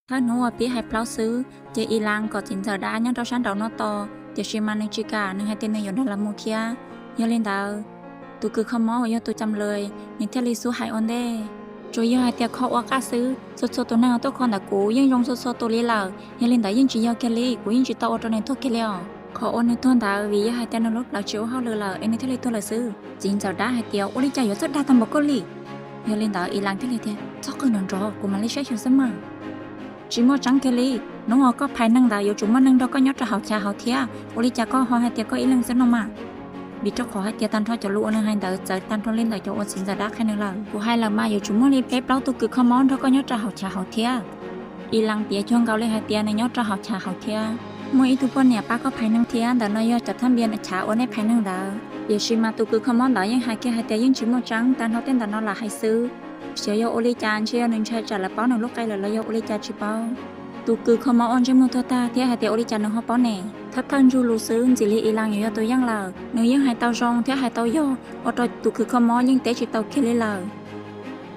Thawj hnub uas pib hais plaub xwb ces Ilas kom txiv ntxawm dab nyob rau sab nraud no tos, tiam sis mas nws tsis kam, nws hais tias nws yuav nrog lawv mus thiab. Yog li ntawd, tus kws kho mob uas yog tus cam lawm, nws thiaj li xub hais ua ntej: Tsuas yog hais tias kho ua qaj xwb, txhua txhua tus neeg tuaj kho ntawm kuv yeej zoo txhua txhua tus li lawm, yog li ntawd yeej tsis yog kiag li, kuv yeej tsis tau ua rau nws tuag kiag li os. Qhov uas nws tuag ntawd vim yog hais tias nws lub plawv tsis ua hauj lwm lawm es nws thiaj li tuag lawm xwb. Txiv ntxawm dab hais tias: Ua li cas yuav txawj dag tag npaum koj li? Yog li ntawd Ilas thiaj li tias: Txhob qw nrov nrov, kuv mam li saib xyuas xwb mas. Tsis muaj tseeb kiag li, hnub uas koj phais neeg ntawd yuav tsum muaj neeg nrog koj nyob rau hauv chav hauv thiab, ua li cas koj ho hais tias koj ib leeg xwb no mas? Vim rau qhov hais tias tag nrho cov lus uas nws hais ntawd txawv tag nrho li ntawm cov uas txiv ntxawm dab qhia nws lawm. Kuv hais lawm mas yuav tsum muaj li peb plaub tug kws kho mob nrog koj nyob rau hauv chav hauv thiab. Ilas piav cuag nkaus li hais tias nws nyob rau hauv chav hauv thiab. Muaj ib tug poj niam pab koj phais neeg thiab, ntawm no yog cov thaj npias chav uas nej phais neeg ntawd. Tiam sis mas tus kws kho mob ntawd yeej hais kiag hais tias yeej tsis muaj tseeb, tag nrho tej ntawm no lam hais xwb. Xyov yog ua li cas, ntshe yog nws ntshai tsam lawv paub nws lub qe lawm los yog ua li cas tsis paub. Tus kws kho mob ua ntsej muag tuag tag thiab hais tias ua li cas nws ho paub ne. Thawj thawj ntsug lus xwb ntxim li Ilas yuav yog tus yeej lawm. Nws yeej hais tau zoo thiab hais tau yog, ua rau tus kws kho mob yeej teb tsis tau kiag li lawm.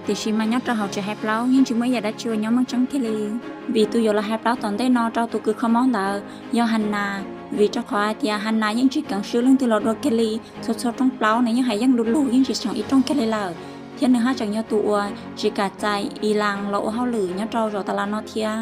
Tiam sis mas nyob rau hauv tsev hais plaub yeej tsis muaj ib yam dab tsi uas nyob meej tseeb kiag li. Vim tus yuav los hais plaub tom ntej no rau tus kws kho mob ntawd yog Hanas, vim rau qhov hais tias Hanas yeej tsis keev swb leej twg los dua kiag li, txhua txhua rooj plaub nws yeej hais yeej du lug yeej tsis seem ib rooj kiag li lawm. Thiab nws haj tseem yog tus uas tsis kam txais Ilas los ua hauj lwm nyob rau zos tas las no thiab.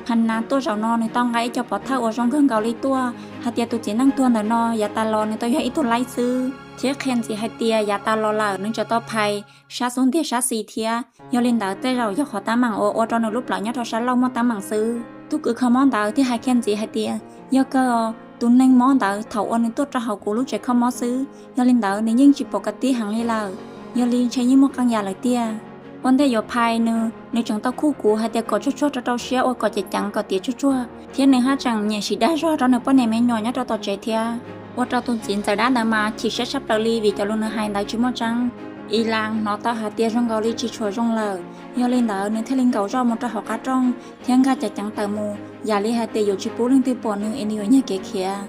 Hanas tuaj zaum no nws tau nqa ib co pov thawj uas zoo kawg nkaus li tuaj, hais tias tus txiv neej tuag ntawm no yav tas los nws tau yog ib tug laib xwb, thiab qhia ntxiv hais tias yav tas los lawm nws tseem tau phais sab xub ntiag sab xis thiab. Yog li ntawd tej zaum yog qhov teeb meem uas ua rau nws lub plawv nyob rau sab laug muaj teeb meem xwb. Tus kws kho mob ntawd thiaj hais kiag ntxiv hais tias yog kawg, tus neeg mob ntawd thaum uas nws tuaj rau hauv kuv lub tsev kho mob xwb, yog li ntawd nws yeej tsis pom ka tib heev li lawm. Yog li ntshe yeej muaj qee yam lawm tiag. Ua ntej yuav phais nws, nws tseem tau khuj kuv hais tias kom tsuag tsuag rau rau siab ua kom ceev ceev kom tiav tsuag tsuag, thiab nws haj tseem nyiam siv dag zog rau nws poj niam me nyuam nyob rau tom tsev thiab. Ua rau tus txiv ntxawm dab ntawd mas chim siab tshaj plaws li vim cov lus nws hais ntawd tsis muaj tseeb. Ilas hnov tau hais tias zoo nkaus li tsis tshua zoo lawm, yog li ntawd nws thiaj li nkaum zoj mus rau hauv qab rooj thiab nkag ceev ceev tawm mus, yam li hais tias yuav tsis pub leej twg pom nws es nws yuav nyiag kev khiav.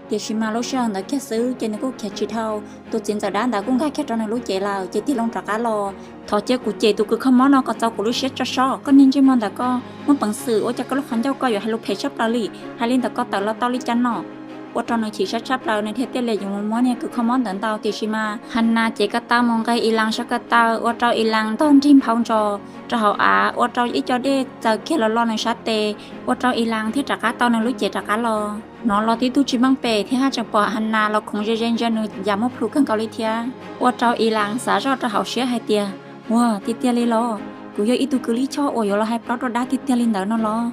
Tiam sis mas lub sij hawm ntawd kiag xwb ces nws kuj khiav tsis dhau, tus txiv ntxawm dab ntawd kuj nkag kiag rau nws lub cev lawm ces tig loo rov qab los. Thov cia kuv cem tus kws kho mob no kom txaus kuv lub siab tso sob, koj niag ntsej muag ntawm koj muaj peev xwm ua cas koj lub qhov ncauj koj yuav hais lus phem tshaj plaws li, hais li ntawd koj tawm los tau li cas no. Ua rau nws chim siab tshaj plaws, nws thiaj tiaj lias yuav mus muab niag kws kho mob ntawd ntaus, tiam sis mas Hanas cev ko taw mus nqe Ilas sab ko taw, ua rau Ilas ntog nrig nphau ntsos rau hauv av, ua rau ib co dej txaws kiag los lo nws sab tes, ua rau Ilas thiaj rov qab tau nws lub cev rov qab los. Hnov los tib tug tsis meej pem thiab haj tseem pom Hanas los khoov ze ze ntsia nws yam muaj plhus kawg nkaus li thiab, ua rau Ilas xav zoj rau hauv siab hais tias, ua tiag tiag li los, kuv yog ib tug kws lij choj uas yuav los hais plaub rau dab tiag tiag li ntawd no los.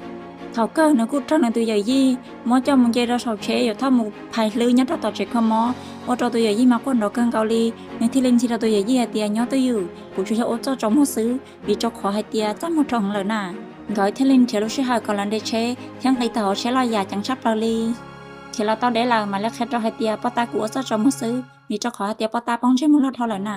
Thaum kawg nws kuj raug nws tus yawm yij muab coj mus nce rau saum tsheb yuav thauj mus phais hlwb nyob rau tom tsev kho mob, ua rau tus yawm yij mas quaj nrov kawg nkaus li. Nws thiaj li ntxhi rau tus yawm yij hais tias, nyob twj ywm, kuv tsuas yog ua txoj tsaus muag xwb vim rau qhov hais tias txaj muag rau heev lawm na. Nkawd thiaj li nrhiav lub sij hawm kom lawv nres tsheb thiab nqis tau hauv tsheb loj yam ceev tshaj plaws li. Khiav los tau deb lawm mam li qhia rau hais tias poj ta kuv ua txoj tsaus muag xwb vim rau qhov hais tias poj ta poob ntsej muag loj dhau lawm na.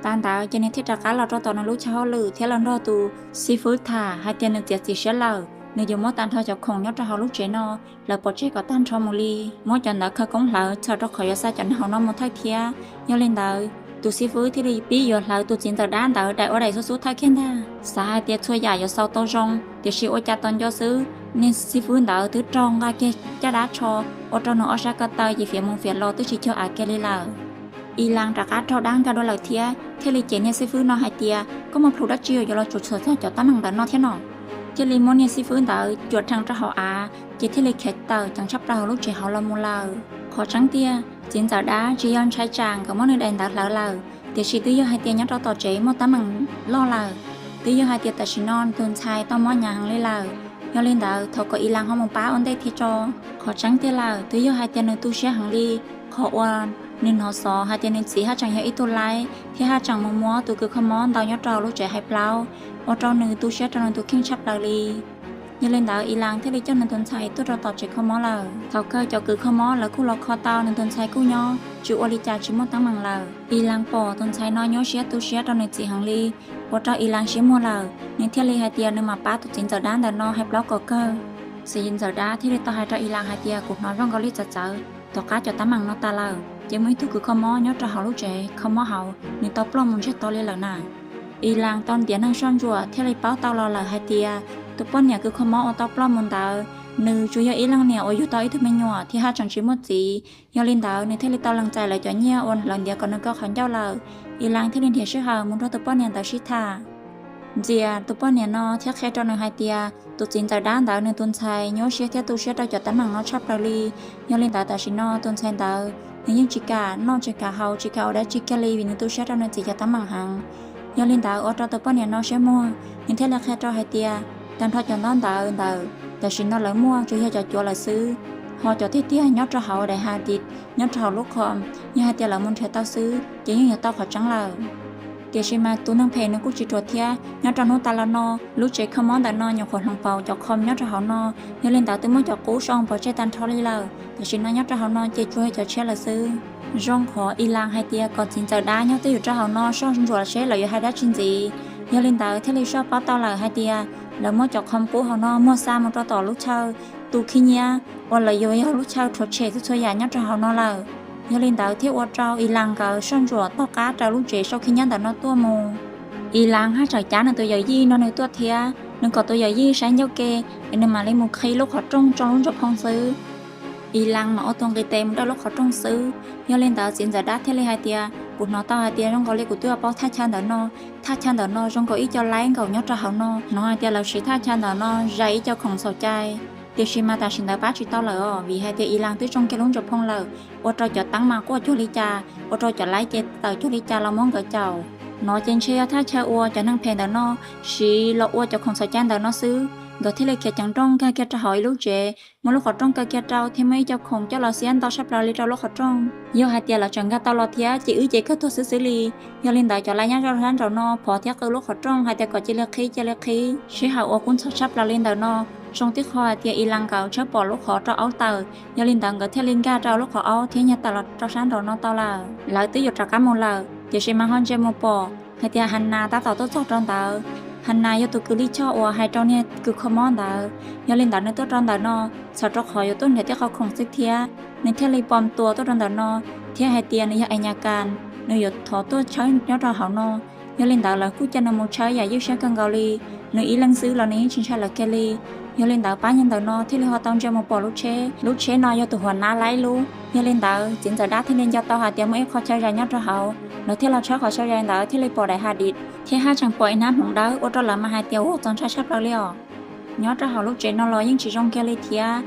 Tas ntawd ces nws thiaj rov qab los rau tom nws lub chaw hauj lwm thiab los nrog tus xib fwb tham hais tias nws txiav txim siab lawm, nws yuav muab tag nrho cov khoom nyob rau hauv lub tsev no hlawv pov tseg kom tag nrho mus li, muab cov ntawv khawv koob hlawv txhawm rau qhov yuav xa cov neeg hauv no mus thawj thiab. Yog li ntawd, tus xib fwb thiaj li pib yuav hlawv tus txiv ntxawm dab ntawd daim ua daim xub xub thawj kiag ntag. Xav hais tias txhua yam yuav xaus tau zoo, tiam sis ua cas tos nco xwb, niag xib fwb ntawd twb raug nqa kiag caj dab tsho, ua rau nws ob sab ko taw ces fiav mus fiav los twb tsis cuag av kiag li lawm. Ilas rov qab raug dab nkag dua lawm thiab, thiaj li cem niag xib fwb no hais tias, koj muaj plhus dab tsi uas yuav los tsuas txog cov teeb meem ntawm no thiab no? Thiaj li muab niag xib fwb ntawd cuam rhees rau hauv av, ces thiaj li khiav tawm ceev tshaj plaws hauv lub tsev hauv los mus lawm. Qhov tseeb tiag, txiv ntxawm dab tsis yog ntshai tsam nkawd muab nws daim ntawv hlawv lawm, tiam sis twb yog hais tias nyob rau tom tsev muaj teeb meem loj lawm, twb yog hais tias tam sim no nws tus ntxhais tau mob hnyav heev li lawm. Yog li ntawd, thov kom Ilas ho mus pab ua ntej thiab tso. Qhov tseeb tiag lawm, twb yog hais tias nws tu siab heev li, qhov uas nws hnov xov hais tias nws txiv haj tseem yog ib tug laib thiab haj tseem mus muab tus kws kho mob ntaus nyob rau lub tsev hais plaub, ua rau nws tu siab rau nws tus kheej tshaj plaws li. Yog li ntawd, Ilas thiaj li coj nws tus ntxhais tuaj rau tom tsev kho mob lawm. Thaum kawg cov kws kho mob lawv kuj los kho tau nws tus ntxhais kuj nyob tsis ua li cas, tsis muaj teeb meem lawm. Ilas pom tus ntxhais no nyuaj siab tu siab rau nws txiv heev li, ua rau Ilas siab muag lawm, nws thiaj li hais tias nws mam pab tus txiv ntxawm dab ntawm no hais plaub kom kawg. Txiv ntxawm dab thiaj li tau hais rau Ilas hais tias, kuv hnov zoo nkaus li txawv txawv, tom qab cov teeb meem no tas lawm ces muaj ib tug kws kho mob nyob rau hauv lub tsev kho mob hauv, nws tau ploj mus ntsiag to li lawm na. Ilas tau ntiav neeg soj ntsuam thiaj li paub tau los lawm hais tias Tus poj niam kws kho mob uas tau ploj mus ntawd, nws tsuas yog ib leej niam uas yug tau ib tug me nyuam thiab haj tseem tsis muaj txiv. Yog li ntawd nws thiaj li tau lees txais lawv cov nyiaj uas lawv ntiav kom nws kaw qhov ncauj lawm. Ilas thiaj li nrhiav sij hawm mus nrog tus poj niam ntawd sib tham, ntxias tus poj niam no thiab qhia rau nws hais tias tus txiv ntxawm dab ntawd nws tus ntxhais nyuaj siab thiab tu siab rau cov teeb meem no tshaj plaws li. Yog li ntawd tam sim no tus ntxhais ntawd nws yeej tsis kam noj tsis kam haus tsis kam ua dab tsi kiag li vim nws tu siab rau nws txiv cov teeb meem heev. Yog li ntawd ua rau tus poj niam no siab muag, nws thiaj li qhia rau hais tias tag nrho cov ntaub ntawv ntawd tam sim no lawv muaj tsuas yog cov cuav lawm xwb, ho cov tiag tiag nyob rau hauv daim has dis, nyob rau hauv lub qhov, yog hais tias lawv mus nrhiav tau xwb ces yeej yuav tau qhov tseeb lawm. Tiam sis mas tus neeg phem nws kuj tsis ruam thiab. Nyob rau hnub tas los no, lub tsev kho mob ntawm no nyuam qhuav hloov pauv cov qhov nyob rau hauv no, yog li ntawd twb muab cov qub sau pov tseg tag nrho li lawm. Tam sim no nyob rau hauv no ces tsuas yog cov tshiab lawm xwb. Zoo qhov Ilas hais tias kom txiv ntxawm dab nyob twj ywm rau hauv no soj ntsuam seb lawv yuav hais dab tsi ntxiv. Yog li ntawd thiaj li soj paub tau lawm hais tias lawv muab cov qhov qub hauv no muag xa mus rau tom lub chaw tu khib nyiab uas lawv yuav yog lub chaw rhuav tshem txhua txhua yam nyob rau hauv no lawm. Yog li ntawd thiaj ua rau Ilas nkawd soj ntsuam taug qab raws lub tsev sau khib nyiab ntawm no tuaj mus. Ilas haj tseem cav nws tus yawm yij nrog nws tuaj thiab, nws kom tus yawm yij saib ncauj ke es nws mam li mus qhib lub qhov rooj tsoo lub ntsas phoo xwb. Ilas mam ua tus nqis tes mus dawj lub qhov rooj xwb. Yog li ntawd txiv ntxawm dab thiaj li hais tias kuv hnov tau hais tias zoo nkaus li kuv twb paub thaj chaw ntawm no. Thaj chaw ntawm no zoo nkaus ib co laib nkaus nyob rau hauv no. Hnov hais tias lawv siv thaj chaw ntawm no zais ib co khoom xaus cai, tiam sis mas tam sim ntawd pab tsis tau lawm os vim hais tias Ilas twb tsoo kiag lub ntsas phoo lawm, ua rau cov teeb mas quaj cuag li cas, ua rau cov laib ces tawm cuag li cas los muab nkawd caum. No ces ntshe yog thaj chaw uas cov neeg phem ntawm no siv los ua cov khoom xaus cai ntawm no xwb. Nkawd thiaj li khiav ceev nrooj nkag kiag rau hauv ib lub tsev, muab lub qhov rooj kaw kiag rau thiab muab ib co khoom coj los xiab ntau tshaj plaws li rau lub qhov rooj. Yog hais tias lawv tseem nkag tau los thiab ces wb ces kawg tuag xwb xwb li. Yog li ntawd cov laib nyob rau sab nraum no phov thiab qw lub qhov rooj hais tias kom cia li qhib cia li qhib. Sij hawm uas kub ntxhov tshaj plaws li ntawm no, zoo tib qho hais tias Ilas nkawd tshawb pom lub qhov rau aub tawm. Yog li ntawd nkawd thiaj li nkag rau lub qhov aub thiab nyag tawm los rau sab nraum no tau lawm. Lawv twb yuav rov qab mus lawm tiam sis mas ho ntsia mus pom hais tias Hanas tab tom tuaj txog rau ntawd. Hanas yog tus kws lij choj uas hais rau niag kws kho mob ntawd. Yog li ntawd nws tuaj rau ntawm no txhawm rau qhov yuav tuaj nrhiav tib qho khoom xwb thiab. Nws thiaj li pom tua tuaj rau ntawm no thiab hais tias nws yog Enyas Kas, nws yuav thov tuaj tshawb nyob rau hauv no. Yog li ntawd lawv kuj cia nws mus tshawb yam ywj siab kawg nkaus li. Nws ib leeg xwb los nws yeej tsis ntshai lawv kiag li. Yog li ntawd pab nyuag ntawm no thiaj li ho tau ntsia mus pom lub tsheb. Lub tsheb no yog tus huas nab laib lub. Yog li ntawd txiv ntxawm dab thiaj li nco tau hais tias muaj ib qho chaw zais nyob rau hauv, lawv thiaj los tshawb qhov chaw zais ntawd thiaj li pom daim has dis thiab haj tseem pom ib hnab hmoov dawb ua rau lawv mas hais tias ua txaus ntshai tshaj plaws li os. Nyob rau hauv lub tsev no los yeej tsis zoo kiag li thiab.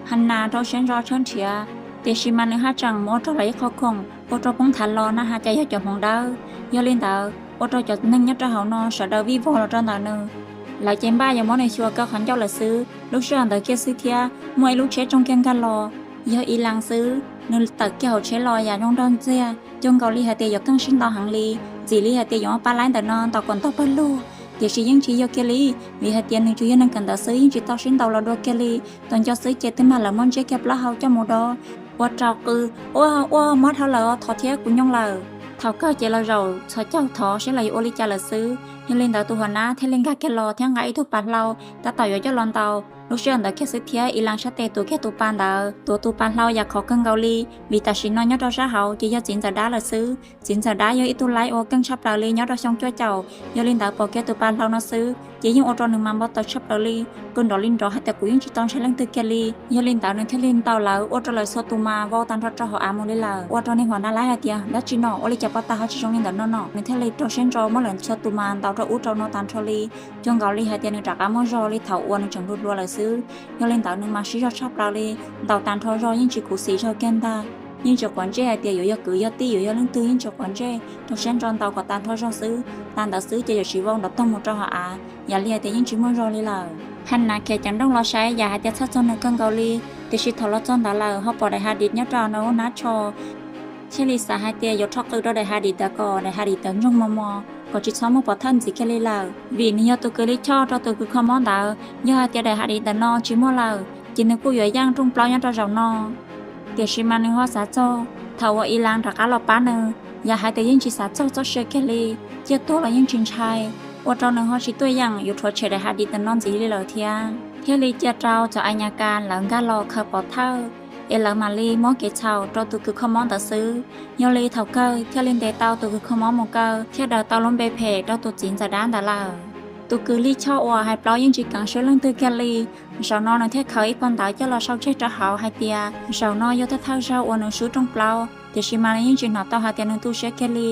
Hanas rau siab ntso tshawb nrhiav, tiam sis mas nws haj tseem mus ua rau lawv ib qho khoom ua rau poob thav los na has cas yog cov hmoov dawb. Yog li ntawd ua rau cov neeg nyob rau hauv no sawv daws vij vog los rau ntawm nws. Lawv ces npaj yuav muab nws xyuas kaw qhov ncauj lawm xwb. Lub sij hawm ntawd kiag xwb thiab muaj ib lub tsheb tsoo kiag nkag los. Yog Ilas xwb, nws tawm kiag hauv tsheb los yam zoo nraug ntxiag, cuag nkaus li hais tias yuav keej sib ntaus heev li. Ntxim li hais tias yuav muab pab laib ntawm no ntaus kom ntog pawg lug, tiam sis yeej tsis yog kiag li, vim hais tias nws tsuas yog neeg kawm ntawv xwb yeej tsis tau sib ntaus los dua kiag li. Tau nco xwb ces twb mag lawv muab ntsiab kiag plaub hau coj mus dob, ua rau qw, ua ua mob dhau lawm, thov thiab kuv nyooj lawm. Thaum kawg ces los zaum txhos caug thov seb lawv yuav ua li cas lawm xwb. Yog li ntawd tus huas nab thiaj li nkag kiag los thiab nqa ib tug pas hlau tab tom yuav coj los ntaus. Lub sij hawm ntawd kiag xwb thiab Ilas sab tes tuav kiag tus pas ntawd, tuav tus pas hlau yam khov kawg nkaus li, vim tam sim no nyob rau sab hauv ces yog txiv ntxawm dab lawm xwb. Txiv ntxawm dab yog ib tug laib uas keej tshaj plaws li nyob rau xyoo cuaj caum. Yog li ntawd pom kiag tus pas hlau no xwb ces yeej ua rau nws mas npau taws tshaj plaws li, kawg nrov li nrov hais tias kuv yeej tsis tau ntshai leej twg kiag li. Yog li ntawd nws thiaj li ntaus lawv ua rau lawv txhua tus mas vau tag nrho rau hauv av mus li lawm. Ua rau niag huas nab laib hais tias dab tsi no, ua li cas pov tag ho tsis zoo li ntawm no no. Nws thiaj li rau siab ntso muab lawv txhua tus mas ntaus rau ub rau no tag nrho li, cuag nkaus li hais tias nws rov qab muaj zog li thaum uas nws tseem hluas hluas lawm xwb. Yog li ntawd nws mas siv zog tshaj plaws li, ntaus tag nrho zog yeej tsis khuv xim zog kiag ntag. Yeej tsis quav ntsej hais tias yuav yog kwv yog tij yuav yog leej twg yeej tsis quav ntsej, rau siab ntso ntaus kom tag nrho zog xwb. Tag ntawd xwb ces yuav siv vau nrov toog mus rau hauv av, yam li hais tias yeej tsis muaj zog li lawm. Hanas khiav ceev nrooj los saib yam hais tias txhawj txog nws kawg nkaus li, tiam sis thaum los txog ntawd lawm ho pom daim has dis nyob rau nws lub hnab tsho, thiaj li xav hais tias yuav rho qw rau daim has dis ntawd kom daim has dis ntawd ntsoog mos mos kom tsis txhob muaj pov thawj ntxiv kiag li lawm, vim nws yog tus kws lij choj rau tus kws kho mob ntawd. Yog hais tias daim has dis ntawm no tsis muaj lawm ces nws kuj yuav yeej rooj plaub nyob rau zaum no. Tiam sis mas nws ho xav txog thaum uas Ilas rov qab los pab nws, yam hais tias yeej tsis xav txog txoj sia kiag li, ciaj tuag los yeej tsis ntshai, ua rau nws ho tsis tuaj yeem yuav rhuav tshem daim has dis ntawm no ntxiv li lawm thiab. Thiaj li cia rau cov Enyas Kas lawv nkag los khaws pov thawj, es lawv mam li muab kev txhaum rau tus kws kho mob ntawd xwb. Yog li thaum kawg thiaj li ntes tau tus kws kho mob mus kaw thiab daws tau lub npe phem rau tus txiv ntxawm dab ntawd lawm. Tus kws lij choj uas hais plaub yeej tsis keev swb leej twg kiag li. Zaum no nws thiaj khaws ib phau ntawv coj los sau tseg rau hauv hais tias zaum no yog thawj thawj zaug uas nws swb rooj plaub, tiam sis mas nws yeej tsis hnov tau hais tias nws tu siab kiag li.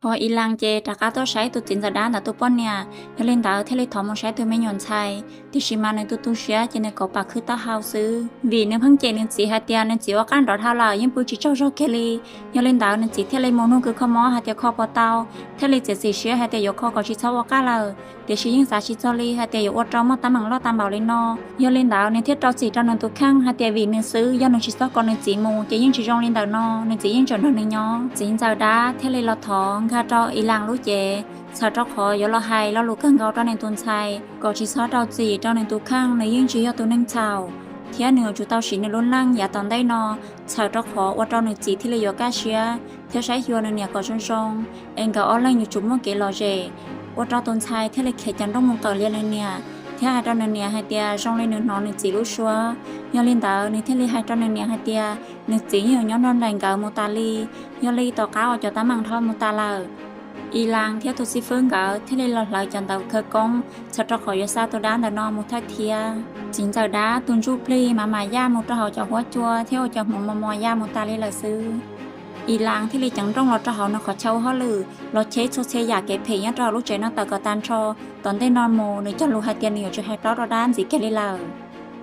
Hos Ilas ces rov qab tuaj saib tus txiv ntxawm dab ntawd tus poj niam, yog li ntawd thiaj li thov mus saib tus me nyuam ntxhais, tiam sis mas nws tu tu siab ces nws kauv pam khwb taub hau xwb, vim nws pheej cem nws txiv hais tias nws txiv ua qaj nrov dhau lawm yeej pw tsis tsaug zog kiag li. Yog li ntawd nws txiv thiaj li mus nug kws kho mob hais tias kho puas tau, thiaj li txiav txim siab hais tias yuav kho kom tsis txhob ua qaj lawm, tiam sis yeej xav tsis txog li hais tias yuav ua rau muaj teeb meem loj tag npaum li no. Yog li ntawd nws thiaj rau txim rau nws tus kheej hais tias vim nws xwb, yog nws tsis txhob kom nws txiv mus ces yeej tsis zoo li ntawm no, nws txiv yeej tseem nrog nws nyob. Txiv ntxawm dab thiaj li los thov nkag rau Ilas lub cev, txhawm rau qhov yuav los hais lo lus kawg nkaus rau nws tus ntxhais kom tsis txhob rau txim rau nws tus kheej, nws yeej tsis yog tus neeg txhaum, thiab nws yuav tsum tau siv nws lub neej yav tom ntej no, txhawm rau qhov ua rau nws txiv thiaj li yuav kaj siab thiab saib xyuas nws niam kom zoo zoo, es nkawd ob leeg yuav tsum muaj kev lom zem, ua rau tus ntxhais thiaj li khiav cov nrooj mus qawm lias nws niam, thiab hais rau nws niam hais tias zoo li nws hnov nws txiv lub suab. Yog li ntawd nws thiaj li hais rau nws niam hais tias nws txiv yeej yuav nyob nrog nraim nkawd mus tas li, yog li tom qab uas cov teeb meem dhau mus tas lawm, Ilas thiab tus xib fwb nkawd thiaj li los hlawv cov ntawv khawv koob, txhawm rau qhov yuav xa tus dab ntawm no mus thawj thiab. Txiv ntxawm dab tus ntsuj plig mas mam yaj mus rau hauv cov huab cua thiab ua cov hmoov mos mos yaj mus tas li lawm xwb. Ilas thiaj li ceev nrooj los rau hauv nws qhov chaw ua hauj lwm, los cheb txhua txhia yam kev phem nyob rau hauv lub tsev no tawm kom tag nrho. Tom ntej no mus nws cog lus hais tias nws yuav tsis hais plaub rau dab ntxiv kiag li lawm.